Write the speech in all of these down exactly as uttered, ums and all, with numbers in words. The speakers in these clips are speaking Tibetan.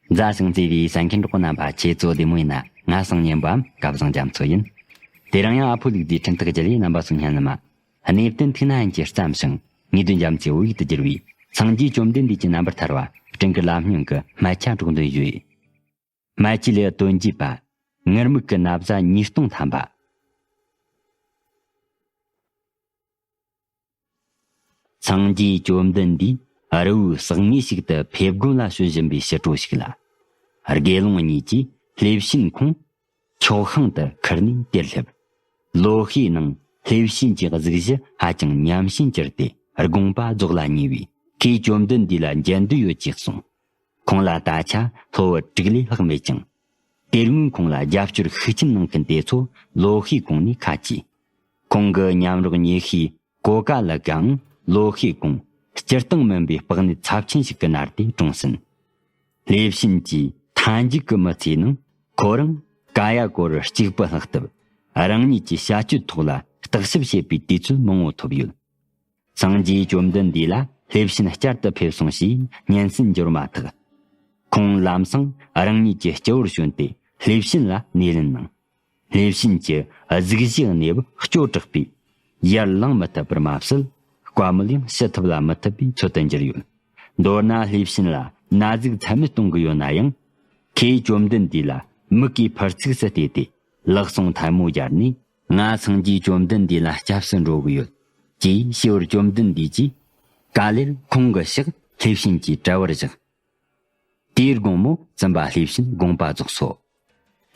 མཛའ་ཞིང་བརྩེ་བའི་གསན་མཁན་གྲོགས་པོ་རྣམ་པ། ཁྱེད་ཚོ་བདེ་མོ་ཡིན་ན། ང་སང་ཉན་པའམ་སྐལ་བཟང་རྒྱ་མཚོ་ཡིན། དེ་རིང་ཡང་ཨ་ཕོ་ལུག་རྫིའི་འཕྲིན་ཐག་བརྒྱུད་ལས་རྣམ་པ་ཚོ་སྙན་ལ་མ། གནས་བརྟན་ཐུགས་ན་ཡིན་གྱི་བརྩམས་ཤིང་ངེས་དོན་རྒྱ་མཚོའི་བོད་ཡིག་ཏུ་བསྒྱུར་བའི་སངས་རྒྱས་བཅོམ་ལྡན་འདས་ཀྱི་རྣམ་པར་ཐར་བ་སྤྲིན་གྱི་ལམ་སྙིང་གི་སྨད་ཆ་སྒྲོག་འདོན་ཞུ་ཡི། སྨད་ཆའི་ལེའུ་དོན་བརྒྱད་པ། ངུར་སྨྲིག་གི་ན་བཟའ་ཉིས་སྟོང་ཐམ་པ། སངས་རྒྱས་བཅོམ་ལྡན་འདས་རི་བོའི་ཟགས་མེད་ཞིག་ཏུ་ཕེབས་དགོན་ལ་བྱོན་བཞིན་པའི་ཕྱི་དྲོ་ཞིག་ལ། དགེ་སློང་གཉིས་ཀྱིས་ལྷས་བྱིན་ཁོང་ཆོག་ཤིང་དུ་ཁུར་ནས་དེར་སླེབས། ལོ་ཤས་ནང་ལྷས་བྱིན་གྱི་གཟུགས་གཞི་ཧ་ཅང་ཉམས་ཞན་གྱུར་ཏེ་དགོངས་པ་རྫོགས་ལ་ཉེ་བས། ཁོས་བཅོམ་ལྡན་འདས་ལ་མཇལ་འདོད་ཡོད་ཅེས་གསུངས། ཁོང་ལ་ད་ཆ་ལྷོ་བུ་དྲུག་ལས་ལྷག་མེད་ཅིང་། དེ་སྔོན་ཁོང་ལ་རྒྱབ་སྐྱོར་ཤུགས་ཆེན་གནང་མཁན་དེ་ཚོ་ལོ་ཤས་གོང་ནས་ཁ་གྱེས། ཁོང་གི་མཉམ་རོགས་ཉེ་ཤོས་གོ་ཀ་ལི་ཀའང་ལོ་ཤས་གོང་སྤྱིར་བཏང་མིན་པའི་སྤགས་ནད་ཚབས་ཆེན་ཞིག་གིས་མནར་ཏེ་གྲོངས་ཟིན། ལྷས་བྱིན་གྱིས་མཐའ་མཇུག་གི་མི་ཚེའི་ནང་ཁོ་རང་ཀ་ཡ་ཀོ་རུ་གཅིག་པུ་ལྷག་སྟབས། རང་ཉིད་ཀྱི་བྱ་སྤྱོད་ཐོག་ལ་བརྟག་ཞིབ་བྱེད་པའི་དུས་ཚོད་མང་བོ་ཐོབ་ཡོད། སངས་རྒྱས་བཅོམ་ལྡན་འདས་ལ་ལྷས་བྱིན་བསྐྱར་དུ་ཕེབས་སོང་ཞེས་སྙན་སེང་འབྱོར་མ་ཐག། ཁོང་ལམ་སང་རང་ཉིད་ཀྱི་སྤྱི་བོར་བྱོན་ཏེ་ལྷས་བྱིན་ལ་སྣེ་ལེན་གནང་། ལྷས་བྱིན་གྱི་གཟུགས་གཞིའི་གནས་བབ་སྐྱོ་དྲགས་པས། ཡར་ལངས་མི་ཐུབ་པར་མ་ཟད། བཀའ་མོལ་ཡང་ཞུ་ཐུབ་ལ་མི་ཐུབ་པའི་ཚོད་དུ་འགྱུར་ཡོད། མདོར་ན་ལྷས་བྱིན་ལ་ན་ཟུག་ཚད་མེད་གཏོང་གི་ཡོད་ན་ཡང་། ཁོས་བཅོམ་ལྡན་འདས་ལ་མིག་གིས་ཕར་ཚིགས་སུ་བལྟས་ཏེ་ལག་ཟུང་ཐལ་མོ་སྦྱར་ནས། ང་སངས་རྒྱས་བཅོམ་ལྡན་འདས་ལ་སྐྱབས་སུ་འགྲོ་གི་ཡོད། ཅེས་ཞུས་པར་བཅོམ་ལྡན་འདས་ཀྱིས། ག་ལེར་ཁོང་གི་ཕྱག་ལྷས་བྱིན་གྱི་གྲལ་བར་བཞག། དེའི་དགོང་མོ་བཙུན་པ་ལྷས་བྱིན་དགོངས་པ་རྫོགས་སོ།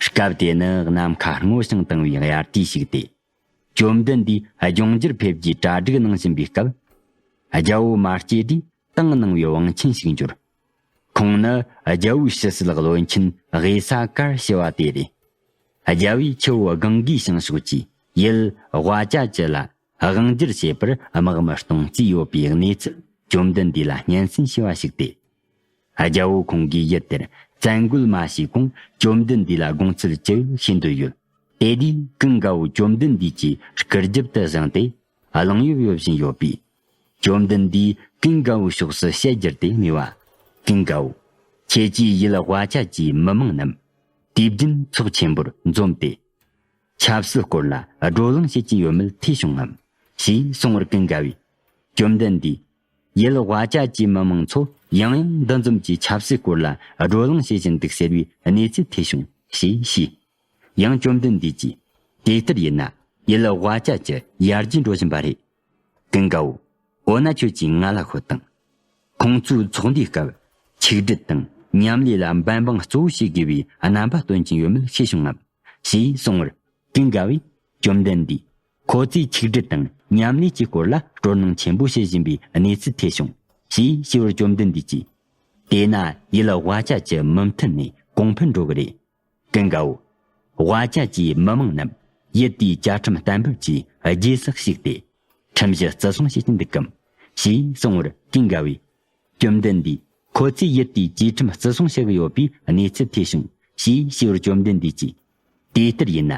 སྐབས་དེ་ནི་ནམ་མཁའ་སྔོ་ཞིང་དྭངས་པའི་དབྱར་དུས་ཤིག་སྟེ། བཅོམ་ལྡན་འདས་ལྗོངས་རྒྱུར་ཕེབས་རྒྱུའི་གྲ་སྒྲིག་གནང་བཞིན་པའི་སྐབས། རྒྱལ་པོ་མ་སྐྱེས་དུས་དང་གནང་བའི་བང་ཆེན་ཞིག་འབྱོར། ཁོང་ནི་རྒྱལ་པོའི་ཕྱི་སྲིད་བློན་ཆེན་དབེ་ས་ཀར་ཞུ་བ་དེ་རེད། རྒྱལ་པོས་ཆུ་བོ་གངྒཱའི་བྱང་ཕྱོགས་ཀྱི་ཡུལ་ཝ་ཅ་ཅི་ལ་དབང་སྒྱུར་བྱེད་པར་དམག་མི་གཏོང་རྩིས་ཡོད་པའི་གནས་ཚུལ་བཅོམ་ལྡན་འདས་ལ་སྙན་སེང་ཞུ་བ་ཞིག་སྟེ། རྒྱལ་པོ་ཁོང་གིས་ཡུལ་དེར་བཙན་རྒོལ་མ་བྱས་གོང་བཅོམ་ལྡན་འདས་ལ་དགོངས་ཚུལ་ཅི་ཡོད་ཤེས་འདོད་ཡོད། དེ་དུས་ཀུན་དགའ་བོ་བཅོམ་ལྡན་འདས་ཀྱི་སྐུ་རྒྱབ་ཏུ་བཞེངས་ཏེ་གླེང་ཡོབ་ཡོབ་བཞིན་ཡོད་པས། བཅོམ་ལྡན་འདས་ཀུན་དགའ་བོའི་ཕྱོགས་སུ་ཞལ་བསྒྱུར་ཏེ་སྨྲས་པ། ཀུན་དགའ་བོ། ཁྱེད་ཀྱིས་ཡུལ་ཝ་ཅ་ཅིའི་མི་མང་རྣམས་དུས་རྒྱུན་ཚོགས་ཆེན་པོར་འཛོམས་ཏེ། ཆབ་སྲིད་སྐོར་ལ་བགྲོ་གླེང་བྱེད་ཀྱིན་ཡོད་མེད་ཐོས་བྱུང་ངམ། ཞེས་གསུངས་པར་ཀུན་དགའ་བོས། བཅོམ་ལྡན་འདས། ཡུལ་ཝ་ཅ་ཅིའི་མི་མང་ཚོ་ཡང་ཡང་འདུ་འཛོམས་ཀྱིས་ཆབ་སྲིད་སྐོར་ལ་བགྲོ་གླེང་བྱེད་བཞིན་འདུག་ཟེར་བའི་གནས་ཚུལ་ཐོས་བྱུང་ཞེས་ཞུས། ཡང་བཅོམ་ལྡན་འདས་ཀྱིས། དེ་ལྟར་ཡིན་ན་ཡུལ་ཝ་ཅ་ཅི་ཡར་རྒྱས་འགྲོ་བཞིན་པ་རེད། ཀུན་དགའ་བོ། འོ་ན་ཁྱོད་ཀྱིས་ང་ལ་ཤོད་དང་། ཁོང་ཚོའི་ཚོགས་འདུའི་སྐབས་ཆིག་སྒྲིལ་དང་མཉམ་ལས་ལ་འབད་འབུངས་གཙོ་བོ་བྱེད་དགོས་པའི་རྣམ་པ་སྟོན་གྱིན་ཡོད་མེད་ཤེས་བྱུང་ངམ། ཞེས་གསུངས་པར་ཀུན་དགའ་བོས། བཅོམ་ལྡན་འདས། ཁོ་ཚོས་ཆིག་སྒྲིལ་དང་མཉམ་ལས་ཀྱི་སྐོར་ལ་སྤྲོ་སྣང་ཆེན་པོ་བྱེད་བཞིན་པའི་གནས་ཚུལ་ཐོས་བྱུང་། ཞེས་ཞུས་པར་བཅོམ་ལྡན་འདས་ཀྱིས། དེས་ན་ཡུལ་ཝ་ཅ་ཅི་མུ་མཐུད་ནས་གོང་འཕེལ་འགྲོ་གི་རེད། ཀུན་དགའ་བོ། ཝ་ཅ་ཅིའི་མི་མང་རྣམས་ཡུལ་དེའི་བཅའ་ཁྲིམས་བརྟན་པོར་གྱིས་རྗེས་སུ་ཞུགས་ཏེ། ཁྲིམས་གཞི་བརྩི་སྲུང་བྱེད་ཀྱིན་འདུག་གམ། ཞེས་གསུངས་པར་ཀུན་དགའ་བོས། བཅོམ་ལྡན་འདས། ཁོ་ཚོས་ཡུལ་དེའི་བཅའ་ཁྲིམས་བརྩི་སྲུང་བྱེད་ཀྱི་ཡོད་པའི་གནས་ཚུལ་ཐོས་བྱུང་། ཞེས་ཞུས་པར་བཅོམ་ལྡན་འདས་ཀྱིས། དེ་ལྟར་ཡིན་ན་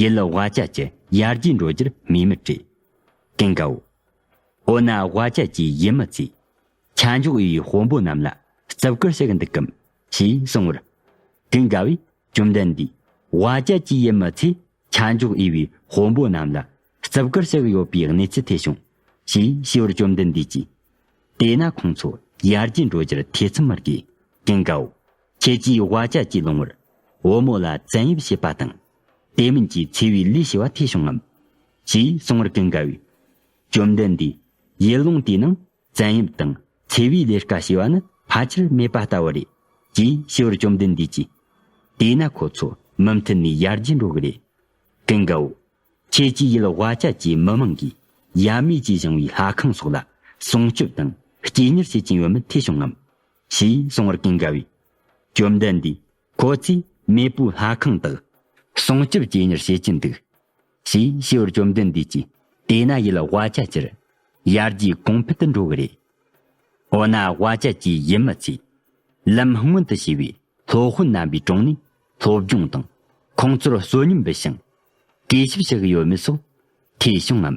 ཡུལ་ཝ་ཅ་ཅི་ཡར་རྒྱས་འགྲོ་རྒྱུར་དམིགས་མེད་རེད། ཀུན་དགའ་བོ། འོ་ན་ཝ་ཅ་ཅིའི་ཡུལ་མི་ཚོས་ཆ་འཇོག་འོས་པའི་དཔོན་པོ་རྣམས་ལ་བརྩི་བཀུར་བྱེད་ཀྱི་འདུག་གམ། ཞེས་གསུངས་པར། ཀུན་དགའ་བོས་བཅོམ་ལྡན་འདས། ཝ་ཅ་ཅིའི་ཡུལ་མི་ཚོས་ཆ་འཇོག་འོས་པའི་དཔོན་པོ་རྣམས་ལ་བརྩི་བཀུར་བྱེད་ཀྱི་ཡོད་པའི་གནས་ཚུལ་ཐོས་བྱུང་། ཞེས་ཞུས་པར་བཅོམ་ལྡན་འདས་ཀྱིས། དེས་ན་ཁོང་ཚོ་ཡར་རྒྱས་འགྲོ་རྒྱུར་ཐེ་ཚོམ་མི་དགོས། ཀུན་དགའ་བོ། ཁྱེད་ཀྱིས་ཝ་ཅ་ཅིའི་ལུང་བར་བུ་མོ་ལ་བཙན་གཡེམ་བྱེད་པ་དང་། དེ་མིན་གྱི་འཚེ་བའི་ལས་བྱས་པ་ཐོས་བྱུང་ངམ། ཞེས་གསུངས་པར་ཀུན་དགའ་བོས། བཅོམ་ལྡན་འདས། ཡུལ་ལུང་དེའི་ནང་བཙན་གཡེམ་དང་འཚེ་བའི་ལས་ཀ་བྱས་པ་ནི་ཕལ་ཆེར་མེད་པ་ལྟ་བུ་རེད། ཅེས་ཞུས་པར་བཅོམ་ལྡན་འདས་ཀྱིས། དེས་ན་ཁོ་ཚོ་མུ་མཐུད་ནས་ཡར་རྒྱས་འགྲོ་གི་རེད། ཀུན་དགའ་བོ། ཁྱེད་ཀྱིས་ཡུལ་ཝ་ཅ་ཅིའི་མི་མང་གིས་ཡབ་མེས་ཀྱིས་བཞེངས་པའི་ལྷ་ཁང་སོགས་ལ་སྲུང་སྐྱོབ་དང་སྐྱེལ་གཉེར་བྱེད་ཀྱིན་ཡོད་མེད་ཐོས་བྱུང་ངམ། ཞེས་གསུངས་པར་ཀུན་དགའ་བོས། བཅོམ་ལྡན་འདས། ཁོ་ཚོས་མེས་པོའི་ལྷ་ཁང་དག་སྲུང་སྐྱོབ་སྐྱེལ་གཉེར་བྱེད་ཀྱིན་འདུག། ཞེས་ཞུས་པར་བཅོམ་ལྡན་འདས་ཀྱིས། དེས་ན་ཡུལ་ཝ་ཅ་ཅི་ཡར་རྒྱས་གོང་འཕེལ་དུ་འགྲོ་གི་རེད། འོ་ན་ཝ་ཅ་ཅིའི་ཡུལ་མི་ཚོས་ལམ་སྔོན་དུ་བྱས་པའི་སློབ་དཔོན་རྣམ་པའི་དྲུང་ནས་སློབ་སྦྱོང་དང་ཁོང་ཚོར་བསོད་སྙོམས་འབུལ་ཞིང་གུས་ཞབས་བྱེད་ཀྱི་ཡོད་མེད་སོགས་ཐོས་བྱུང་ངམ།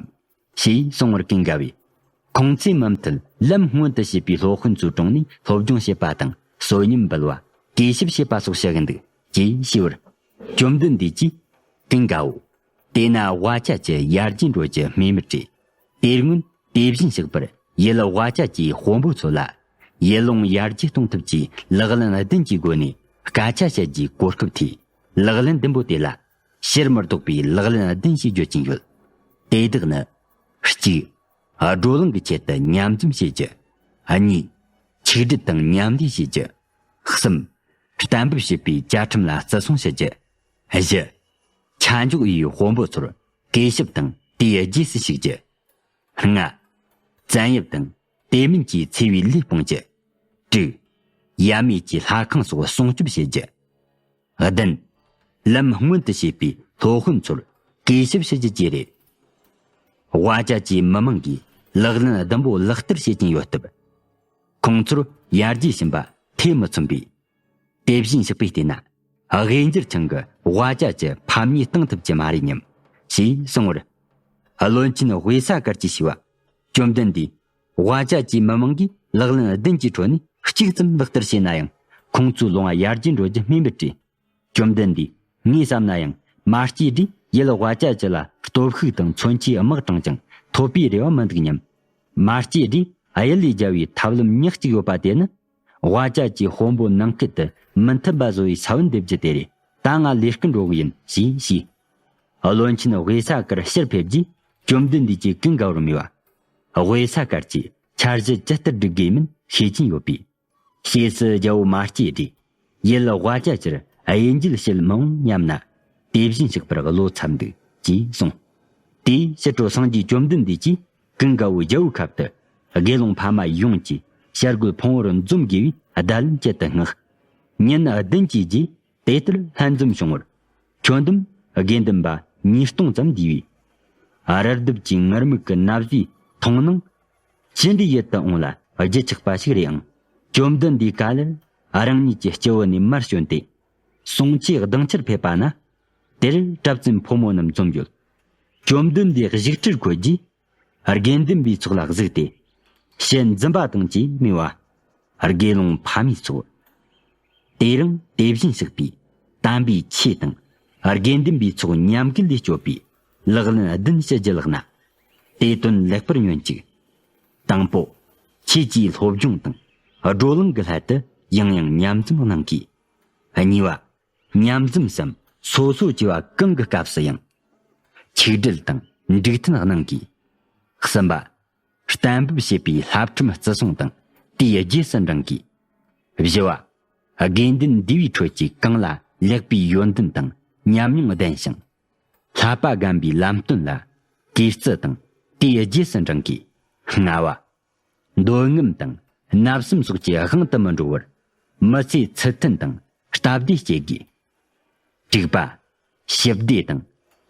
ཞེས་གསུངས་པར་ཀུན་དགའ་བོས། ཁོང་ཚོས་མུ་མཐུད་ལམ་སྔོན་དུ་བྱས་པའི་སློབ་དཔོན་ཚོའི་དྲུང་ནས་སློབ་སྦྱོང་བྱེད་པ་དང་བསོད་སྙོམས་འབུལ་བ། གུས་ཞབས་བྱེད་པ་སོགས་བྱ་གི་འདུག་ཅེས་ཞུས་པར། བཅོམ་ལྡན་འདས་ཀྱིས། ཀུན་དགའ་བོ། དེས་ན་དབའ་ཅག་གི་ཡར་རྒྱས་འགྲོ་རྒྱུ་སྨོས་མེད་བྲིས། དེར་སྔོན་དེ་བཞིན་གཤེགས་པར་ཡུལ་དབའ་ཅག་གི་དཔོན་པོ་ཚོ་ལ། ཡུལ་ལུང་ཡར་རྒྱས་གཏོང་ཐབས་ཀྱི་ལག་ལེན་བདུན་གྱི་སྒོ་ནས་སྐད་ཆ་བཤད་རྒྱུའི་གོ་སྐབས་ཐོས། ལག་ལེན་བདུན་པོ་དེ་ལ་ཕྱིར་མི་ལྡོག་པའི་ལག་ལེན་བདུན་ཞེས་བརྗོད་ཀྱིན་ཡོད། དེ་དག་ནི། གཅིག་བགྲོ་གླེང་གི་ཆེད་དུ་མཉམ་འཛོམས་བྱེད་རྒྱུ། གཉིས། ཆིག་སྒྲིལ་དང་མཉམ་ལས་བྱེད་རྒྱུ། གསུམ། གཏན་འབེབས་བྱས་པའི་བཅའ་ཁྲིམས་ལ་བརྩི་སྲུང་བྱེད་རྒྱུ། བཞི། ཆ་འཇོག་འོས་པའི་དཔོན་པོ་ཚོར་གུས་ཞབས་དང་དེའི་རྗེས་སུ་ཞུགས་རྒྱུ། ལྔ། བཙན་གཡེམ་དང་དེ་མིན་གྱི་འཚེ་བའི་ལས་སྤོང་རྒྱུ། དྲུག་ཡབ་མེས་ཀྱི་ལྷ་ཁང་སོགས་སྲུང་སྐྱོབ་བྱེད་རྒྱུ། བདུན། ལམ་སྔོན་དུ་བྱས་པའི་སློབ་དཔོན་ཚོར་གུས་ཞབས་ཞུ་རྒྱུ་བཅས་རེད། དབའ་ཅག་གི་མི་མང་གིས་ལག་ལེན་བདུན་པོ་ལག་བསྟར་བྱེད་ཀྱིན་ཡོད་སྟབས། ཁོང་ཚོར་ཡར་རྒྱས་ཕྱིན་པ་ཐེ་མི་ཚོམ་པས། དེ་བཞིན་གཤེགས་པས་བལྟས་ན། དབུས་འགྱུར་ཆང་གི་དབའ་ཅག་གི་ཕམ་ཉེས་བཏང་ཐུབ་ཀྱི་མ་རེད་སྙམ། ཞེས་གསུངས་པར། བློན་ཆེན་དབུས་ས་དཀར་གྱིས་ཞུས་པ། བཅོམ་ལྡན་འདས། དབའ་ཅག་གི་མི་མང་གིས་ལག་ལེན་བདུན་གྱི་ཁྲོད་ནས་གཅིག་ཙམ་ལག་བསྟར་བྱས་ན་ཡང་། ཁོང་ཚོའི་ལུང་བ་ཡར་རྒྱས་འགྲོ་རྒྱུ་སྨོས་མེད་བྲིས། བཅོམ་ལྡན་འདས། ངས་བསམ་ན་ཡང་མ་སྐྱེས་དགྲས་ཡུལ་དབའ་ཅག་གི་ལ་སྟོབས་ཤུགས་དང་མཚོན་ཆའི་དམག་དྲངས་ཀྱང་ཐོབ་པའི་རེ་བ་མི་འདུག་སྙམ། མ་སྐྱེས་དགྲས་གཡུལ་ལས་རྒྱལ་བའི་ཐབས་ལམ་ཉག་གཅིག་ཡོད་པ་དེ་ནི། དབའ་ཅག་གི་དཔོན་པོ་ནང་ཁུལ་དུ་མི་མཐུན་པ་བཟོ་བའི་ས་བོན་འདེབས་རྒྱུ་དེ་རེད། ད་ང་ལས་ཀར་འགྲོ་གི་ཡིན་ཞེས་ཞུས། བློན་ཆེན་དབུས་ས་དཀར་ཕྱིར་ཕེབས་རྗེས་བཅོམ་ལྡན་འདས་ཀྱིས་ཀུན་དགའ་བོར་སྨྲས་པ། དབུས་ས་དཀར་གྱིས་འཆར་གཞི་ཇི་ལྟར་སྒྲིག་དགོས་མིན་ཤེས་ཀྱིན་ཡོད་པས། ཕྱིས་སུ་རྒྱལ་པོ་མ་སྐྱེས་དགྲས་ཡུལ་དབའ་ཅག་ཕྱིར་གཡུལ་འགྱེད་བྱེད་མི་འོང་སྙམ་ན། དེ་བཞིན་གཤེགས་པར་བློ་འཚབ་འདུག་ཅེས་གསུངས། དེས་ཕྱི་དྲོ་སངས་རྒྱས་བཅོམ་ལྡན་འདས་ཀྱིས་ཀུན་དགའ་བོའི་རྒྱལ་པོའི་ཁབ་ཏུ་དགེ་སློང་ཕ་མ་ཡོངས་ཀྱིས་བྱ་རྒོད་ཕུང་པོར་འཛོམས་དགོས་པའི་བརྡ་ལན་བཅད་དུ་མངགས། ཉིན་བདུན་གྱི་རྗེས་དེ་ལྟར་ལྷན་འཛོམས་བྱུང་བར། ཁྱོན་བསྡོམས་དགེ་འདུན་པ་ཉིས་སྟོང་ཙམ་འདུས་པས། རི་ལྡེབས་ཀྱི་ངུར་སྨྲིག་གི་ན་བཟའི་མཐོང་སྣང་ཅི་འདྲའི་ཡིད་དུ་འོང་ལ་བརྗིད་ཆགས་པ་ཞིག་རེད་ཨང་། བཅོམ་ལྡན་འདས་ག་ལེར་རང་ཉིད་ཀྱི་སྤྱི་བོ་ནས་མར་བྱོན་ཏེ། གསུང་ཆོས་གདེང་ཆར་ཕེབས་པ་ན། དེར་གྲྭ་བཙུན་ཕོ་མོ་རྣམས་འཛོམས་ཡོད། བཅོམ་ལྡན་འདས་བཞུགས་ཁྲིར་འཁོད་རྗེས། དགེ་འདུན་པའི་ཚོགས་ལ་གཟིགས་ཏེ། ཞལ་འཛུམ་པ་དང་བཅས་སྨྲས་པ། དགེ་སློང་ཕ་མའི་ཚོགས། དེ་རིང་དེ་བཞིན་གཤེགས་པའི་དམ་པའི་ཆོས་དང་། དགེ་འདུན་པའི་ཚོགས་མཉམ་འགུལ་ལས་སྐྱོབ་པའི་ལག་ལེན་བདུན་ཞུ་རྒྱུ་ལགས་ན། དེ་དོན་ལེགས་པར་ཉོན་ཅིག། དང་པོ། ཁྱེད་ཀྱིས་སློབ་སྦྱོང་དང་བགྲོ་གླེང་གི་སླད་དུ་ཡང་ཡང་མཉམ་འཛོམས་གནང་གིས། གཉིས་པ། མཉམ་འཛོམས་སམ་སོ་སོ་བཅས་པ་གང་གི་སྐབས་སུ་ཡང་། ཆིག་སྒྲིལ་དང་འགྲིག་མཐུན་གནང་དགོས། གསུམ་པ། གཏན་འབེབས་བྱས་པའི་བསླབ་ཁྲིམས་བརྩི་སྲུང་དང་དེའི་རྗེས་སུ་འབྲང་དགོས། བཞི་བ། དགེ་འདུན་སྡེ་བའི་ཁྲོད་ཀྱི་གང་ལ་ལེགས་པའི་ཡོན་ཏན་དང་ཉམས་མྱོང་ལྡན་ཞིང་། བསླབ་པ་རྒན་པའི་ལམ་སྟོན་ལ་གུས་བརྩི་དང་དེའི་རྗེས་སུ་འབྲང་དགོས། ལྔ་བ། འདོད་རྔམ་དང་བརྣབ་སེམས་སོགས་ཀྱི་དབང་དུ་མི་འགྲོ་བར། མི་ཚེའི་ཚུལ་མཐུན་དང་སྟབས་བདེ་སྐྱེལ་དགོས། དྲུག་པ། ཞི་བདེ་དང་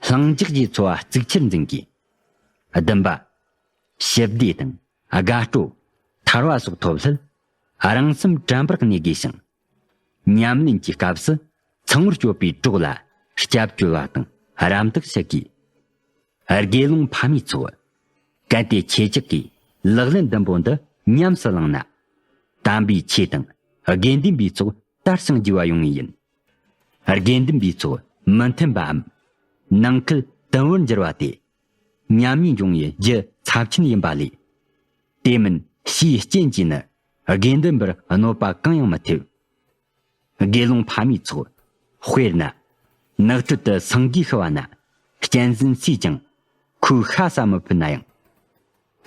ལྷིང་འཇགས་ཀྱི་འཚོ་བ་གཙིགས་ཆེར་འཛིན་དགོས། བདུན་པ། ཞི་བདེ་དང་དགའ་སྤྲོ། ཐར་བ་སོགས་ཐོབ་སླད་རང་སེམས་དྲན་པར་གནས་དགོས་ཤིང་། ཉམས་ལེན་གྱི་སྐབས་སུ་ཚངས་པར་སྤྱོད་པའི་གྲོགས་ལ་སྐྱབས་བཅོལ་བ་དང་རམ་འདེགས་བྱེད་དགོས། དགེ་སློང་ཕ་མའི་ཚོགས། གལ་ཏེ་ཁྱེད་ཅག་གིས་ལག་ལེན་བདུན་པོ་འདི་ཉམས་སུ་བླངས་ན། དམ་པའི་ཆོས་དང་དགེ་འདུན་པའི་ཚོགས་དར་ཞིང་རྒྱས་པ་ཡོང་ངེས་ཡིན། དགེ་འདུན་པའི་ཚོགས་མི་མཐུན་པའམ། ནང་ཁུལ་དུམ་བུར་འགྱུར་བ་དེ། ཉམས་ཉེས་འབྱུང་བའི་རྒྱུ་ཚབས་ཆེན་ཡིན་པ་ལས། དེ་མིན་ཕྱིའི་རྐྱེན་གྱིས་ནི་དགེ་འདུན་པར་གནོད་པ་གང་ཡང་མི་ཐེབས། དགེ་སློང་ཕ་མའི་ཚོགས། དཔེར་ན། ནགས་ཁྲོད་དུ་སེང་གེ་ཤི་བ་ན། གཅན་གཟན་བསུས་ཀྱང་ཁོའི་ཤ་ཟ་མི་ཕོད་ན་ཡང་།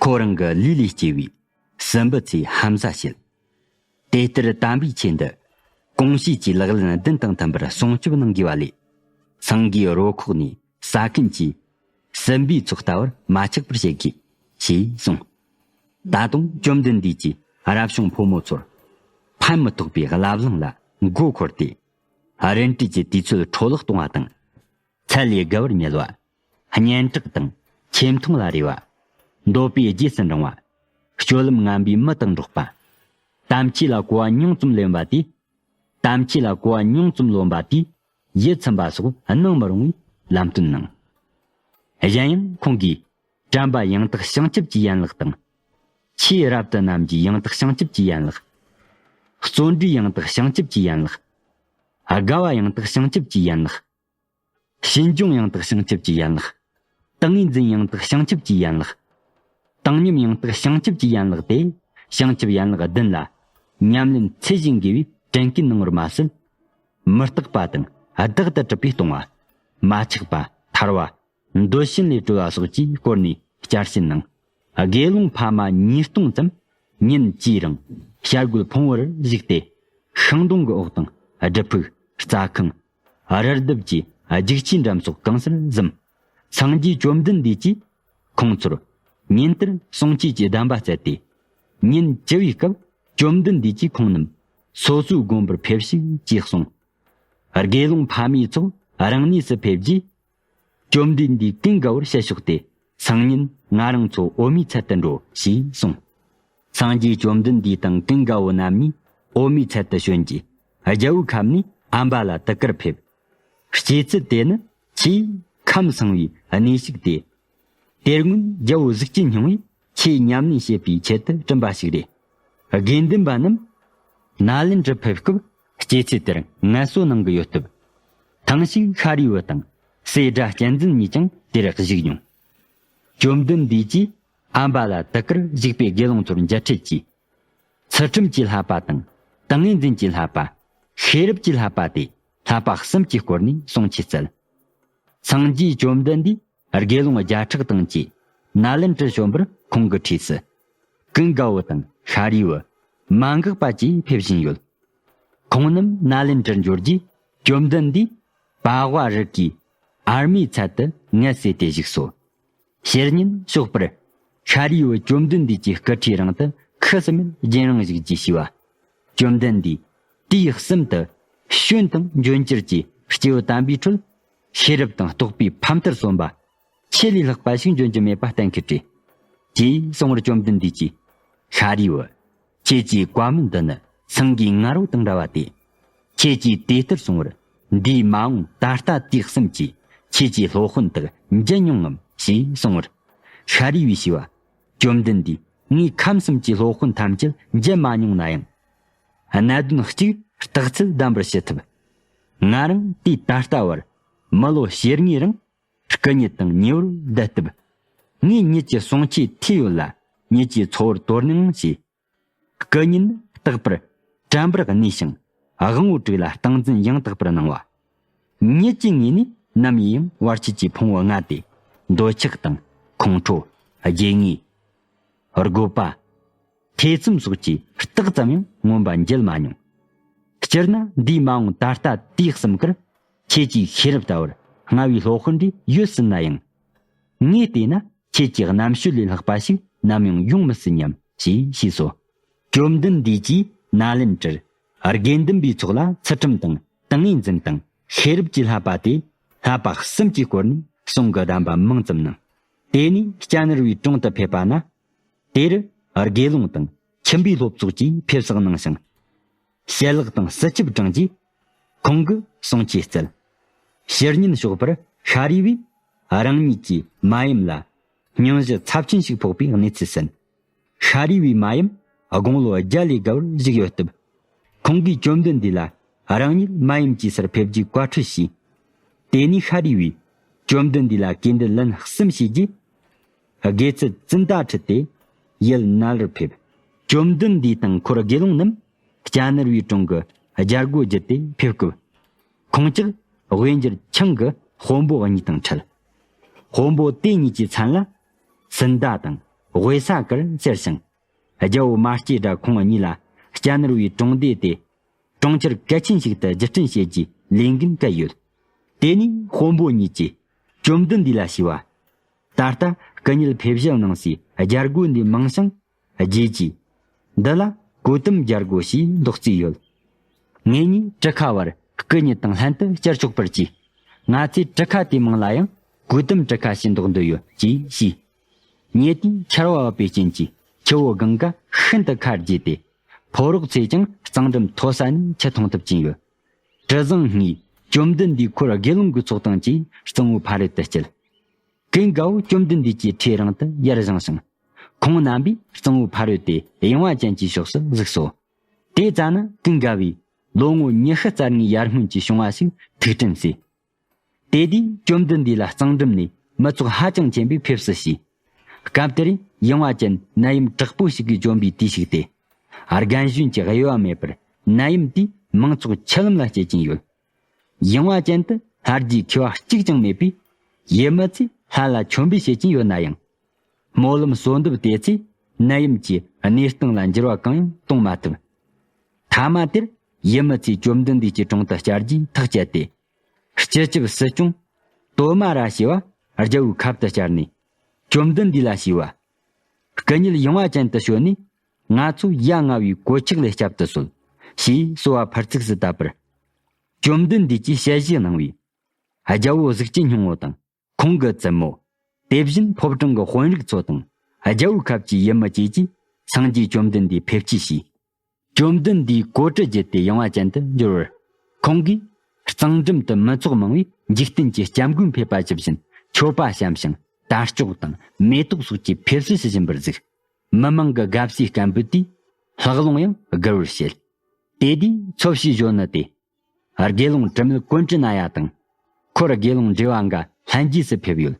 ཁོ་རང་གི་ལུས་ལས་སྐྱེ་བའི་སྲིན་བུ་ཚོས་ཧམ་ཟ་བྱེད། དེ་ལྟར་དམ་པའི་ཆོས་འདི་གོང་བྱས་ཀྱི་ལག་ལེན་བདུན་དང་མཐུན་པར་སྲུང་སྐྱོབ་གནང་དགོས་པ་ལས། སེང་གེའི་རོ་ཁོག་ནས་ཟ་མཁན་གྱི་སྲིན་པོའི་ཚོགས་ལྟ་བུར་མ་ཆགས་པར་བྱེད་དགོས། ཞེས་གསུངས། ད་དུང་བཅོམ་ལྡན་འདས་ཀྱིས་རབ་བྱུང་ཕོ་མོ་ཚོར་ཕན་མི་ཐོགས་པའི་བླ་བསླང་ལ་མགོ་འཁོར་ཏེ། རིན་བྲལ་གྱི་དུས་ཚོད་འཕྲོ་བརླག་གཏོང་བ་དང་། ཚད་ལས་བརྒལ་བར་དམྱལ་བ། གཉེན་དྲག་དང་ཆེ་མཐོང་ལ་རེ་བ། འདོད་པའི་རྗེས་སུ་འབྲང་བ། སྤྱོད་ལམ་ངན་པའི་མི་དང་འགྲོགས་པ། དམ་ཆོས་ལ་གོ་བ་ཉུང་ཙམ་ལེན་པ་དེས། དམ་ཆོས་ལ་གོ་བ་ཉུང་ཙམ་ལོན་པ་དེས་ཡིད་ཚིམ་པ་སོགས་གནང་མི་རུང་བའི་ལམ་སྟོན་གནང་། གཞན་ཡང་ཁོང་གིས་དྲན་པ་ཡང་དག་བྱང་ཆུབ་ཀྱི་ཡན་ལག་དང་། ཆོས་རབ་ཏུ་རྣམས་ཀྱི་ཡང་དག་བྱང་ཆུབ་ཀྱི་ཡན་ལག། བརྩོན་འགྲུས་ཡང་དག་བྱང་ཆུབ་ཀྱི་ཡན་ལག། དགའ་བ་ཡང་དག་བྱང་ཆུབ་ཀྱི་ཡན་ལག། ཞེན་ལྗོངས་ཡང་དག་བྱང་ཆུབ་ཀྱི་ཡན་ལག། ཏིང་ངེ་འཛིན་ཡང་དག་བྱང་ཆུབ་ཀྱི་ཡན་ལག། བཏང་སྙོམས་ཡང་དག་བྱང་ཆུབ་ཀྱི་ཡན་ལག་སྟེ། བྱང་ཆུབ་ཡན་ལག་བདུན་ལ་ཉམས་ལེན་ཚད་གཞི་འགལ་བའི་དྲན་སྐུལ་གནང་བར་མ་ཟད། མི་རྟག་པ་དང་བདག་ཏུ་གྲུབ་པས་སྟོང་བ། མ་ཆགས་པ། ཐར་བ། འདོད་ཞེན་ལས་གྲོལ་བ་སོགས་ཀྱི་སྐོར་ནས་བསྐྱར་བཤད་གནང་། དགེ་སློང་ཕ་མ་ཉིས་སྟོང་ཙམ་ཉིན་གཅིག་རིང་བྱ་རྒོད་ཕུང་བོར་བཞུགས་ཏེ། ཤིང་སྡོང་གི་འོག་དང་སྒྲུབ་ཕུག་རྩྭ་ཁང་། རི་ལྡེབས་ཀྱི་རྒྱུག་ཆས་འགྲམ་སོགས་གང་སར་འཛོམས། སངས་རྒྱས་བཅོམ་ལྡན་འདས་ཀྱིས་ཁོང་ཚོར་ཉིན་ལྟར་བསྲུང་བྱའི་གདམས་པ་སྩལ་ཏེ། ཉིན་བཅུ་བའི་སྐབས་བཅོམ་ལྡན་འདས་ཀྱིས་ཁོང་རྣམས་སོ་སོའི་དགོན་པར་ཕེབས་ཤིག་ཅེས་གསུངས། དགེ་སློང་ཕ་མའི་ཚོགས་རང་གནས་སུ་ཕེབས་རྗེས། བཅོམ་ལྡན་འདས་ཀུན་དགའ་བོར་ཞལ་ཕྱོགས་ཏེ། སང་ཉིན་ང་རང་ཚོ་འོ་མའི་ཚལ་དུ་འགྲོ་ཞེས་གསུངས། སངས་རྒྱས་བཅོམ་ལྡན་འདས་དང་ཀུན་དགའ་བོ་རྣམ་གཉིས་འོ་མའི་ཚལ་དུ་བྱོན་རྗེས། རྒྱལ་པོའི་ཁབ་ནས་ཨམ་བ་ལ་དུ་ཀར་ཕེབས། སྐྱེད་ཚལ་དེ་ནི་ཆེས་ཁམས་སངས་པའི་གནས་ཤིག་སྟེ། དེ་སྔོན་རྒྱལ་པོ་གཟུགས་ཅན་སྙིང་པོས་ཆོས་ཉམས་ལེན་བྱེད་པའི་ཆེད་དུ་བསྐྲུན་པ་ཞིག་རེད། དགེ་འདུན་པ་རྣམས་ནཱ་ལེནྡྲར་ཕེབས་སྐབས་སྐྱེད་ཚལ་དེར་ངལ་གསོ་གནང་གི་ཡོད་སྟབས། ཐེངས་ཤིག་ཤཱ་རིའི་བུ་དང་སྲས་སྒྲ་གཅན་འཛིན་གཉིས་ཀྱང་དེར་བཞུགས་མྱོང་། བཅོམ་ལྡན་འདས་ཀྱིས་ཨམ་བ་ལ་དུ་ཀར་བཞུགས་པའི་དགེ་སློང་ཚོར་མཇལ་འཕྲད་ཀྱིས། ཚུལ་ཁྲིམས་ཀྱི་བསླབ་པ་དང་ཏིང་ངེ་འཛིན་གྱི་བསླབ་པ། ཤེས་རབ་ཀྱི་བསླབ་པ་སྟེ་བསླབ་པ་གསུམ་གྱི་སྐོར་ནས་གསུང་ཆོས་སྩལ། སངས་རྒྱས་བཅོམ་ལྡན་འདས་དགེ་སློང་བརྒྱ་ཕྲག་དང་བཅས་ནཱ་ལེནྡྲར་བྱོན་པར་ཁོང་གི་འཁྲིས་སུ། ཀུན་དགའ་བོ་དང་ཤཱ་རིའི་བུ། མ་འགགས་པ་བཅས་ཕེབས་བཞིན་ཡོད། ཁོང་རྣམས་ནཱ་ལེནྡྲར་འབྱོར་རྗེས་བཅོམ་ལྡན་འདས་པཱ་ཝ་རི་ཀའི་ཨར་མའི་ཚལ་དུ་ངལ་གསོས་ཏེ་བཞུགས་སོ། ཕྱི་ཉིན་ཞོགས་པར་ཤཱ་རིའི་བུ་བཅོམ་ལྡན་འདས་ཀྱི་སྐུ་འཁྲིས་རིང་དུ་ཁུ་སིམ་མེར་རྒྱུན་རིང་བཞུགས་རྗེས་ཞུས་པ། བཅོམ་ལྡན་འདས་དུས་གསུམ་དུ་སྐྱོན་དང་འབྱོན་འགྱུར་གྱི་སྐྱེས་བུ་དམ་པའི་ཁྲོད་ཤེས་རབ་དང་རྟོགས་པའི་ཕ་མཐར་སོན་པ། ཆོས་ལས་ལྷག་པ་ཞིག་འབྱོན་རྒྱུ་མེད་པ་གཏན་འཁེལ་ཏེ། ཅེས་གསུངས་པར་བཅོམ་ལྡན་འདས་ཀྱིས། ཤཱ་རིའི་བུ། ཁྱེད་ཀྱི་བཀའ་མོལ་འདི་ནི་སེང་གེའི་ང་རོ་དང་འདྲ་བ་སྟེ། ཁྱེད་ཀྱིས་དེ་ལྟར་གསུང་བར་འདས་མ་འོངས་ད་ལྟ་དུས་གསུམ་གྱི་ཁྱེད་ཀྱི་སློབ་དཔོན་དག་མཇལ་མྱོང་ངམ་ཞེས་གསུང་བར། ཤཱ་རིའི་བུས་ཞུས་པ། བཅོམ་ལྡན་འདས། ངས་ཁམས་གསུམ་གྱི་སློབ་དཔོན་ཐམས་ཅད་མཇལ་མ་མྱོང་ན་ཡང་། གནད་དོན་གཅིག་རྟགས་ཚུལ་གདམས་པར་ཞུ་ཐུབ། ང་རང་དུས་ད་ལྟ་བར་མི་ལོ་ཕྱེད་ལྔའི་རིང་སྐུ་ཉིད་དང་ཉེ་བར་བསྡད་སྟབས། ངས་ཉིད་ཀྱི་གསུང་ཆོས་ཐོས་ཡོད་ལ་ཉིད་ཀྱིས་ཚོར་བར་དོ་སྣང་བྱས། སྐུ་ཉིད་ནི་རྟག་པར་དྲན་པར་གནས་ཤིང་དབང་པོ་དྲུག་ལ་སྟངས་འཛིན་ཡང་དག་པར་གནང་བ། ཉིད་ཀྱི་ངོས་ནས་ནམ་ཡིན་ཡང་བར་ཆད་ཀྱི་ཕུང་པོ་ལྔ་སྟེ། འདོད་ཆགས་དང་ཁོང་ཁྲོ། རྒྱུས་ངེས། རྒོད་པ། ཐེ་ཚོམ་སོགས་ཀྱི་རྟགས་ཙམ་ཡང་མངོན་པ་མཇལ་མ་མྱོང་། སྤྱིར་ན་འདས་མ་འོངས་ད་ལྟ་དུས་གསུམ་ཀར་ཁྱེད་ཀྱི་ཤེས་རབ་ལྟ་བུར་སྔ་བའི་སློབ་དཔོན་འདྲས་ཡོད་སྲིད་ན་ཡང་། ངས་བལྟས་ན་ཁྱེད་ཀྱི་རྣམ་དཔྱོད་ལས་ལྷག་པ་ཞིག་ནམ་ཡང་ཡོང་མི་སྲིད་སྙམ་ཞེས་ཞུས་སོ། བཅོམ་ལྡན་འདས་ཀྱིས་ནཱ་ལེནྡྲར་དགེ་འདུན་པའི་ཚོགས་ལ་ཚུལ་ཁྲིམས་དང་ཏིང་ངེ་འཛིན་དང་ཤེས་རབ་ཀྱི་བསླབ་པ་སྟེ་བསླབ་པ་གསུམ་གྱི་སྐོར་ནས་གསུང་གི་གདམས་པ་མང་ཙམ་གནང་། དེ་ནས་ལྕགས་ནོར་བུའི་དྲུང་དུ་ཕེབས་པ་ན། དེར་དགེ་སློང་དང་ཁྱིམ་པའི་སློབ་ཚོགས་ཀྱིས་ཕེབས་བསུ་གནང་ཞིང་། ཞལ་ལག་དང་བསིལ་ཆབ་དྲངས་རྗེས། ཁོང་གིས་གསུང་ཆོས་སྩལ། ཕྱི་ཉིན་ཞོགས་པར་ཤཱ་རིའི་བུས་རང་ཉིད་ཀྱི་མ་ཡུམ་ལ་སྙུང་གཞི་ཚབས་ཆེན་ཞིག་ཕོག་པའི་གནས་ཚུལ་གསན། ཤཱ་རིའི་བུའི་མ་ཡུམ་དགུང་ལོ་བརྒྱ་ལས་བརྒལ་བར་བཞུགས་ཡོད་སྟབས། ཁོང་གིས་བཅོམ་ལྡན་འདས་ལ་རང་ཉིད་མ་ཡུམ་གྱི་སར་ཕེབས་རྒྱུའི་བཀའ་འཁྲོལ་ཞུས། དེ་ནས་ཤཱ་རིའི་བུས་བཅོམ་ལྡན་འདས་ལ་གུས་འདུད་ལན་གསུམ་ཞུས་རྗེས། དགེ་ཚུལ་ཙནྡྲ་ཁྲིད་དེ་ཡུལ་ནཱ་ལར་ཕེབས། བཅོམ་ལྡན་འདས་དང་འཁོར་དགེ་སློང་རྣམས་ལྕགས་ནོར་བུའི་དྲུང་གི་རྒྱལ་སྒོ་བརྒྱུད་དེ་ཕེབས་སྐབས། ཁོང་ཅག་དབུས་འགྱུར་ཆིང་གི་དཔོན་པོ་གཉིས་དང་འཕྲད། དཔོན་པོ་དེ་གཉིས་ཀྱི་མཚན་ལ་ཙནྡྲ་དང་ཝེ་ས་ཀར་ཟེར་ཞིང་། རྒྱལ་པོ་མ་སྐྱེས་དགྲ་ཁོང་གཉིས་ལ་ལྕགས་ནོར་བུའི་གྲོང་སྡེ་དེ་གྲོང་ཁྱེར་གལ་ཆེན་ཞིག་ཏུ་བརྒྱུད་སྐྲུན་བྱེད་རྒྱུའི་ལས་འགན་བཀལ་ཡོད། དེ་ནས་དཔོན་པོ་གཉིས་ཀྱིས་བཅོམ་ལྡན་འདས་ལ་ཞུས་པ། ད་ལྟ་སྐུ་ཉིད་ཕེབས་བཞུད་གནང་སའི་རྒྱལ་སྒོ་འདི་མང་ཞིང་རྒྱས་ཀྱིས། འདི་ལ་གོ་ཏམ་རྒྱལ་སྒོ་ཞེས་འདོགས་བརྩིས་ཡོད། ངེད་གཉིས་གྲུ་ཁ་བར་སྐུ་ཉིད་དང་ལྷན་དུ་བཅར་ཆོག་པར་གྱིས། ང་ཚོས་གྲུ་ཁ་དེའི་མིང་ལ་ཡང་གོ་ཏམ་གྲུ་ཁ་ཞེས་འདོགས་འདོད་ཡོད་ཅེས་ཞུས། ཉེ་དུས་ཆར་པ་བབས་པའི་རྐྱེན་གྱིས་ཆུ་བོ་གངྒཱ་ཤིན་ཏུ་ཁ་རྒྱས་ཏེ། ཕོ་རོག་ཚོས་ཀྱང་གཙང་འགྲམ་མཐོ་ས་ནས་ཆུ་འཐུང་ཐུབ་ཀྱིན་ཡོད། གྲུ་གཟིངས་སྔས་བཅོམ་ལྡན་འདས་འཁོར་དགེ་སློང་གི་ཚོགས་དང་བཅས་གཙང་བོའི་ཕ་རོལ་ཏུ་བསྐྱལ། ཀུན་དགའ་བོ་བཅོམ་ལྡན་འདས་ཀྱི་ཁྲིའི་རིང་དུ་ཡར་བཞེངས་ཤིང་། ཁོང་རྣམ་པས་གཙང་བོའི་ཕ་རོལ་ཏེ་གཡེང་བ་ཅན་གྱི་ཕྱོགས་སུ་གཟིགས་སོ། དེ་ཙ་ན་ཀུན་དགའ་བོས་ ལོ་ངོ་ཉི་ཤུ་རྩ་ལྔའི་ཡར་སྔོན་གྱི་བྱུང་བ་ཞིག་ཐུགས་དྲན་གསོས། དེ་དུས་བཅོམ་ལྡན་འདས་ལ་གཙང་འགྲམ་ནས་མི་ཚོགས་ཧ་ཅང་ཆེན་པོས་ཕེབས་བསུ་བྱས། སྐབས་དེར་ཡངས་པ་ཅན་ནད་ཡམས་དྲག་པོ་ཞིག་གིས་བཅོམ་པའི་དུས་ཤིག་སྟེ། རྒན་གཞོན་གྱི་དབྱེ་བ་མེད་པར་ནད་ཡམས་དེས་མང་ཚོགས་མཆུ་ལམ་ལ་སྐྱེལ་གྱིན་ཡོད། ཡངས་པ་ཅན་དུ་ལྷ་རྗེའི་མཁས་པ་གཅིག་ཀྱང་མེད་པས། ཡུལ་མི་ཚོས་ལྷ་ལ་མཆོད་འབུལ་བྱེད་ཀྱིན་ཡོད་ན་ཡང་། སྨོན་ལམ་གསོལ་འདེབས་དེ་ཚོས་ནད་ཡམས་ཀྱི་གནས་སྟངས་ལ་འགྱུར་བ་གང་ཡང་གཏོང་མ་ཐུབ། མཐའ་མ་དེར་ཡུལ་མི་ཚོས་བཅོམ་ལྡན་འདས་ཀྱི་དྲུང་དུ་བཅར་རྒྱུའི་ཐག་བཅད་དེ། སྤྱི་ཁྱབ་སྲིད་སྐྱོང་ཏོ་མ་ར་ཞེས་པ་རྒྱལ་པོའི་ཁབ་ཏུ་བཅར་ནས། བཅོམ་ལྡན་འདས་ལ་ཞུས་པ། སྐུ་ཉིད་ཡངས་པ་ཅན་དུ་བྱོན་ནས། ང་ཚོ་ཡ་ང་བའི་གོད་ཆག་ལས་བསྐྱབ་ཏུ་གསོལ། ཞེས་གསོལ་བ་ཕུར་ཚུགས་སུ་བཏབ་པར། བཅོམ་ལྡན་འདས་ཀྱིས་ཞལ་བཞེས་གནང་བས། རྒྱལ་པོ་གཟུགས་ཅན་སྙིང་པོ་དང་། ཁོང་གི་བཙུན་མོ། དེ་བཞིན་ཕོ་བྲང་གི་དཔོན་རིགས་ཚོ་དང་། རྒྱལ་པོའི་ཁབ་ཀྱི་ཡུལ་མི་བཅས་ཀྱིས་སངས་རྒྱས་བཅོམ་ལྡན་འདས་ཕེབས་སྐྱེལ་བྱས། བཅོམ་ལྡན་འདས་གོ་སྒྲུབ་བརྒྱུད་དེ་ཡངས་པ་ཅན་དུ་འབྱོར་བར། ཁོང་གིས་གཙང་འགྲམ་དུ་མི་ཚོགས་མང་བས་འཇིག་རྟེན་གྱི་སྐྱབས་མགོན་ཕེབས་པ་ཇི་བཞིན་མཆོད་པ་བཤམས་ཤིང་། དར་ལྕོག་དང་མེ་ཏོག་སོགས་ཀྱིས་ཕེབས་བསུ་ཞུ་བཞིན་པར་གཟིགས། མི་མང་གི་དགའ་བསུའི་སྐད་འབོད་དེས་ལྷགས་རླུང་ཡང་སྒུལ་བར་བྱེད། དེ་དུས་འཚོ་བྱེད་གཞོན་ནུ་དེ། དགེ་སློང་དྲི་མེད་ཀོན་ཀྲི་ན་ཡ་དང་། འཁོར་དགེ་སློང་བགྲེས་པ་འགའ་ལྷན་རྒྱས་སུ་ཕེབས་ཡོད།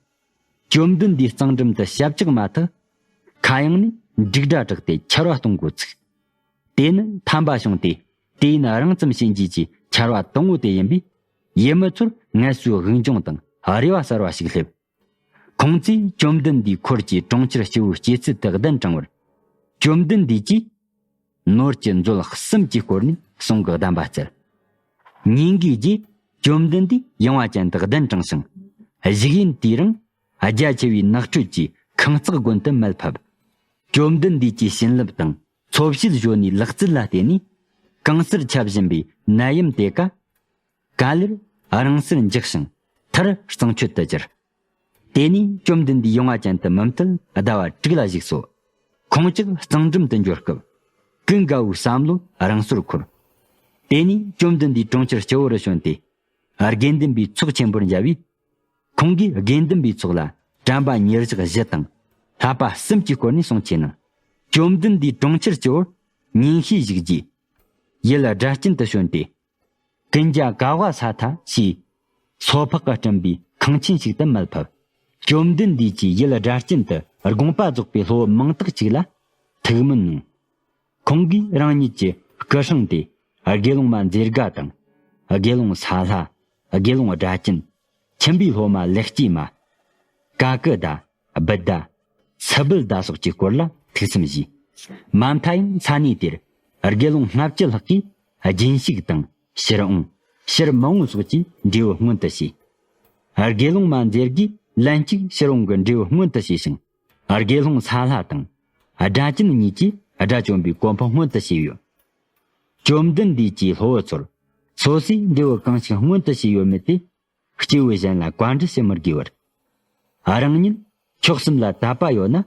བཅོམ་ལྡན་འདས་གཙང་འགྲམ་དུ་ཞབས་བཅགས་མ་ཐག། ཁ་གཡང་ནས་འབྲུག་སྒྲ་གྲགས་ཏེ་ཆར་པ་གཏོང་འགོ་ཚུགས། དེ་ནི་ཐན་པ་བྱུང་སྟེ། དུས་ཡུན་རིང་ཙམ་ཕྱིན་རྗེས་ཀྱི་ཆར་པ་དང་པོ་དེ་ཡིན་པས། ཡུལ་མི་ཚོར་ངལ་གསོའི་དབུགས་འབྱུང་དང་རེ་བ་གསར་བ་ཞིག་སླེབས། ཁོང་ཚོས་བཅོམ་ལྡན་འདས་འཁོར་གྱི་གྲོང་ཁྱེར་སྤྱི་བོར་སྐྱེལ་ཚུལ་དུ་གདན་དྲངས་པར། བཅོམ་ལྡན་འདས་ཀྱིས། ནོར་གྱི་མཛོད་གསུམ་གྱི་སྐོར་ནས་གསུང་གི་གདམས་པ་སྩལ། ཉིན་འགའི་རྗེས་བཅོམ་ལྡན་འདས་ཡངས་པ་ཅན་དུ་གདན་དྲངས་ཤིང་། གཞུག་ཡུན་དུས་རིང་རྒྱ་ཆེ་བའི་ནགས་ཁྲོད་ཀྱི་ཁང་བརྩེགས་དགོན་དུ་མལ་ཕབ། བཅོམ་ལྡན་འདས་ཀྱི་བྱིན་རླབས་དང་འཚོ་བྱེད་གཞོན་ནུའི་ལག་རྩལ་ལ་བརྟེན་ནས། གང་སར་ཁྱབ་བཞིན་པའི་ནད་ཡམས་དེ་ཀ། ག་ལེར་རིང་སར་འཇགས་ཤིང་མཐར་གཙང་ཆུད་དུ་གྱུར། དེ་ནས་བཅོམ་ལྡན་འདས་ཡངས་པ་ཅན་དུ་མུ་མཐུད་ཟླ་བ་དྲུག་ལ་བཞུགས་སོ། ཁོང་ཅག་གཙང་འགྲམ་དུ་འབྱོར་སྐབས། ཀུན་དགའ་བོའི་བསམ་བློ་རང་སོར་འཁོར། དེ་ནས་བཅོམ་ལྡན་འདས་གྲོང་ཁྱེར་སྤྱི་བོ་རུ་བྱོན་ཏེ། དགེ་འདུན་པའི་ཚོགས་ཆེན་པོར་མཇལ་བས། ཁོང་གིས་དགེ་འདུན་པའི་ཚོགས་ལ་དྲན་པ་ཉེར་བཞག་བཞི་དང་། བསླབ་པ་གསུམ་གྱི་སྐོར་ནས་གསུང་ཆོས་གནང་། བཅོམ་ལྡན་འདས་གྲོང་ཁྱེར་སྤྱི་བོར་ཉིན་ཤས་བཞུགས་རྗེས། ཡུལ་སྒྲ་གཅན་དུ་བྱོན་ཏེ། ཀུན་ཛ་ག་བ་ས་ཐ་ཞེས། སོ་ཕག་གིས་བསྐྲུན་པའི་ཁང་ཆེན་ཞིག་ཏུ་མལ་ཕབ། བཅོམ་ལྡན་འདས་ཀྱིས་ཡུལ་སྒྲ་གཅན་དུ་དགོངས་པ་རྫོགས་པའི་སློབ་བུ་མང་དག་ཅིག་ལ་ཐུགས་སྨོན་གནང་། ཁོང་གིས་རང་ཉིད་ཀྱི་སྐུ་སྲུང་སྟེ། དགེ་སློང་མ་མཛེས་དགའ་དང་། དགེ་སློང་ས་ལྷ། དགེ་སློང་སྒྲ་གཅན། ཁྱིམ་པའི་སློབ་མ་ལེགས་སྐྱེས་མ། ཀ་ཀི་ད། སྦི་ད། སི་བིལ་ད་སོགས་ཀྱི་སྐོར་ལ་ཐུགས་བསམ་བཞེས། མ་མཐའ་ཡང་ས་གནས་དེར་དགེ་སློང་ལྔ་བཅུ་ལྷག་གིས་སྦྱིན་བཤུག་དང་ཕྱིར་འོང་། ཕྱིར་མི་འོང་སོགས་ཀྱི་འབྲས་བུ་མངོན་དུ་བྱས། དགེ་སློང་མ་མཛེས་དགའི་ལན་གཅིག་ཕྱིར་འོང་གི་འབྲས་བུ་མངོན་དུ་བྱས་ཤིང་། དགེ་སློང་ས་ལྷ་དང་། སྒྲ་གཅན་གཉིས་ཀྱིས་དགྲ་བཅོམ་པའི་གོ་འཕང་མངོན་དུ་བྱས་ཡོད། བཅོམ་ལྡན་འདས་ཀྱིས་སློབ་བུ་ཚོར། སོ་སོས་འབྲས་བུ་གང་ཞིག་མངོན་དུ་བྱས་ཡོད་མེད་དེ། སྐྱེས་བུ་གཞན་ལ་བཀའ་འདྲི་བྱེད་མི་དགོས་པར། རང་ཉིད་མཆོག་གསུམ་ལ་དད་པ་ཡོད་ན།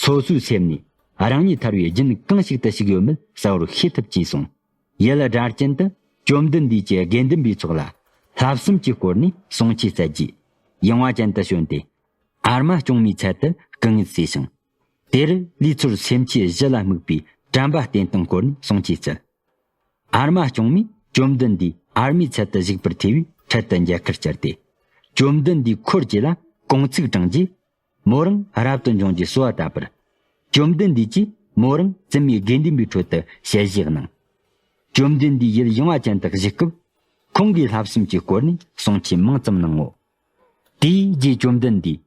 སོ་སོའི་སེམས་ནས་རང་ཉིད་ཐར་བའི་རྒྱུན་གང་ཞིག་ཏུ་ཞུགས་ཡོད་མེད་གསལ་བོར་ཤེས་ཐུབ་ཅེས་གསུངས། ཡུལ་སྒྲ་གཅན་དུ་བཅོམ་ལྡན་འདས་ཀྱིས་དགེ་འདུན་པའི་ཚོགས་ལ་བསླབ་གསུམ་གྱི་སྐོར་ནས་གསུང་ཆོས་སྩལ་རྗེས། ཡངས་པ་ཅན་དུ་བྱོན་ཏེ། ཨར་མ་སྐྱོང་མའི་ཚལ་དུ་སྐུ་ངལ་གསོས་ཤིང་། དེར་ལུས་ཚོར་སེམས་ཅན་བཞི་ལ་དམིགས་པའི་དྲན་པ་བརྟན་སྟངས་སྐོར་ནས་གསུང་ཆོས་སྩལ། ཨར་མ་སྐྱོང་མས་བཅོམ་ལྡན་འདས་ཨར་མའི་ཚལ་དུ་བཞུགས་པར་ཐོས་པས་འཕྲལ་དུ་མཇལ་ཁར་བཅར་ཏེ། བཅོམ་ལྡན་འདས་འཁོར་བཅས་ལ་དགོངས་ཚིག་དྲངས་རྗེས། མོ་རང་རབ་ཏུ་འབྱུང་རྒྱུའི་གསོལ་བ་བཏབ་པར། བཅོམ་ལྡན་འདས་ཀྱིས་མོ་རང་བཙུན་མའི་དགེ་འདུན་པའི་ཁྲོད་དུ་ཞལ་བཞེས་གནང་། བཅོམ་ལྡན་འདས་ཡུལ་ཡངས་པ་ཅན་དུ་བཞུགས་སྐབས། ཁོང་གིས་བསླབ་གསུམ་གྱི་སྐོར་ནས་གསུང་ཆོས་མང་ཙམ་གནང་ངོ་། དེའི་རྗེས་བཅོམ་ལྡན་འདས།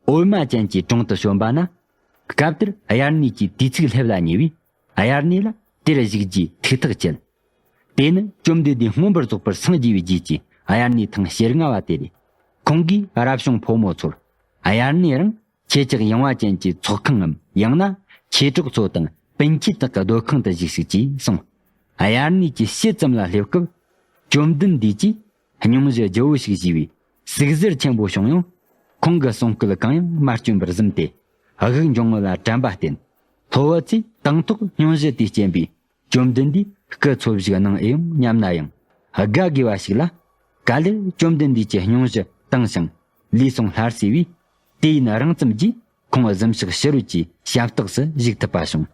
འོལ་མ་ཅན་གྱི་དྲུང་དུ་བྱོན་པ་ན། སྐབས་དེར་དབྱར་གནས་ཀྱི་དུས་ཚིགས་སླེབས་ལ་ཉེ་བས། དབྱར་གནས་ལ་དེར་བཞུགས་རྗེས་ཐུགས་ཐག་བཅད། དེ་ནི་བཅོམ་ལྡན་འདས་མངོན་པར་རྫོགས་པར་སངས་རྒྱས་པའི་རྗེས་ཀྱི་དབྱར་གནས་ཐེངས་ཞེ་ལྔ་བ་དེ་རེད། ཁོང་གིས་རབ་བྱུང་ཕོ་མོ་ཚོར། དབྱར་གནས་རིང་ཁྱེད་ཅག་ཡངས་པ་ཅན་གྱི་ཚོགས་ཁང་ངམ། ཡང་ན་མཆེད་གྲོགས་ཚོ་དང་སྤུན་མཆེད་དག་གི་སྡོད་ཁང་དུ་བཞུགས་ཤིག་ཅེས་གསུངས། དབྱར་གནས་ཀྱི་དཔྱིད་ཙམ་ལ་སླེབས་སྐབས། བཅོམ་ལྡན་འདས་ཀྱིས་སྙུང་གཞི་ལྗིད་པོ་ཞིག་བཞེས་པས་ཟུག་གཟེར་ཆེན་པོ་བྱུང་ཡང་། ཁོང་གི་གསུང་སྐད་གང་ཡང་མ་བསྐྱོན་པར་གཟིམས་ཏེ། དབུགས་འབྱུང་ངོ་ལ་དྲན་པ་བརྟེན། སློབ་བུ་ཚོས་དང་ཐོག་སྙུང་གཞི་དེ་བསྐྱེད་པས། བཅོམ་ལྡན་འདས་སྐུ་འཚོ་བཞུགས་གནང་ཨེ་ཡོང་སྙམ་ན་ཡང་། དགའ་དགོས་པ་ཞིག་ལ། ག་ལེར་བཅོམ་ལྡན་འདས་ཀྱིས་སྙུང་གཞི་བཏང་ཞིང་ལུས་ཟུངས་སླར་གསོས་པས། དུས་ཡུན་རིང་ཙམ་གྱིས་ཁོང་གཟིམ་ཤག་ཕྱི་རོལ་གྱི་ཞབས་སྟེགས་སུ་བཞུགས་ཐུབ་པ་བྱུང་།